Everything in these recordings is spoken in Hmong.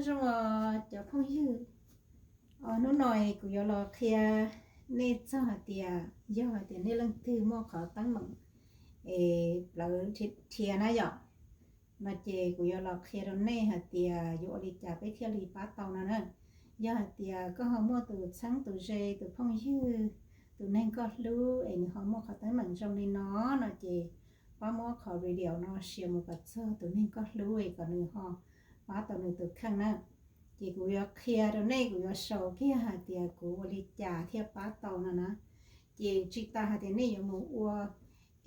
Zoo os cov phooj ywg, hnub no kuv yuav los qhia nej txog hais tias yog hais tias nej leej twg muaj qhov teeb meem es plawv dhia na yom, no ces kuv yuav los qhia rau nej hais tias yuav ua li cas peb thiaj li pab tau no na. Yog hais tias koj ho muaj tus txheeb tus ze tus phooj ywg, tus neeg koj hlub es nws ho muaj qhov teeb meem zoo li no, no ces pab muab qhov video no share mus kom txog tus neeg koj hlub es kom nws ho pab tau nws tus kheej na. Ces kuv yuav qhia rau nej, kuv yuav sau kiag hais tias kuv ua li cas thiaj pab tau no na. Ces tsis tas hais tias nej yuav mus ua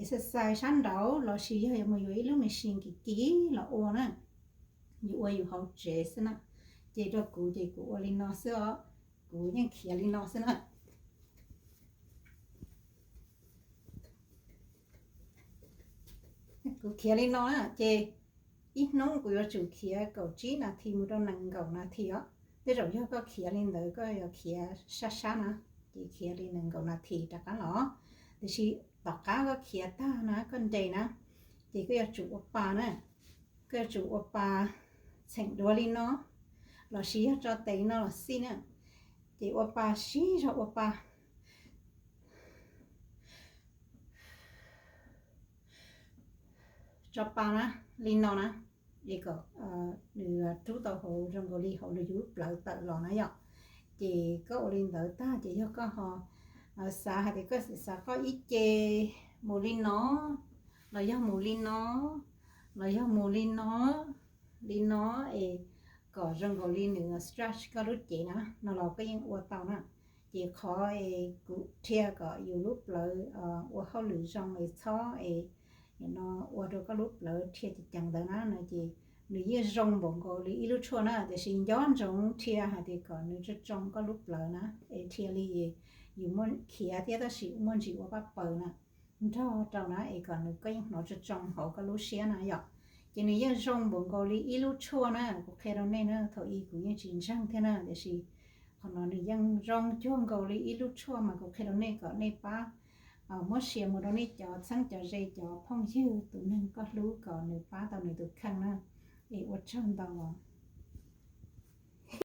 exercise sab nraud los sis yog yuav mus yuav ib lub machine kim kim los ua na, yus ua yus hauv tsev xwb na. Ces rau kuv ces kuv ua li no xwb os, kuv yeej khiav li no xwb na. Kuv khiav li no na ces ib hnub kuv yuav tsum khiav kaum tsib nas this mus rau nees nkaum nas this os. Tej zaum yog koj khiav li ntawd koj yuav khiav sab sab na, ces khiav li nees nkaum nas this rov qab los. Tiam sis tom qab koj khiav tag na koj nres na, ces koj yuav tsum ua pa na. Koj yuav tsum ua pa txheem duav li no los sis yog tso tes li no los xij na. Ces ua pa sib zog ua pa, tso pa na, li no na, es kom nws rub tau hauv zoo nkaus li hauv lwm yus lub plawv tawm los na yom. Ces koj ua li ntawd tag ces yog koj ho xav hais tias koj xav xav koj ib ce mus li no los yog mus li no los yog mus li no, li no es kom zoo nkaus li nws stretch koj lub cev na no los koj yeej ua tau na. Ces qhov es kuv rhia kom yus lub plawv ua hauj lwm zoo es txhob es no ua rau koj lub plawv rhia ceev ceev ntawd na no ces nws yeej zoo npaum nkaus li ib lub tshuaj na, tiam sis nco ntsoov rhia hais tias kom nws tsoo tsoo koj lub plawv na, es rhia li yus muaj khiav thiab tab sis muaj ntsis ua paj paws na, nrog rau na es kom nws koj yeej hnov tsoo tsoo hauv koj lub siab na yom. Ces nws yeej zoo npaum nkaus li ib lub tshuaj na, kuv qhia rau nej na, thaum ub kuv yeej tsis ntseeg thiab na, tiam sis qhov no nws yeej zoo cuag nkaus li ib lub tshuaj mas kuv qhia rau nej kom nej pab muab share mus rau nej cov txheeb cov ze cov phooj ywg tus neeg koj hlub kom nws pab tau nws tus kheej na. Es ua tsaug ntau.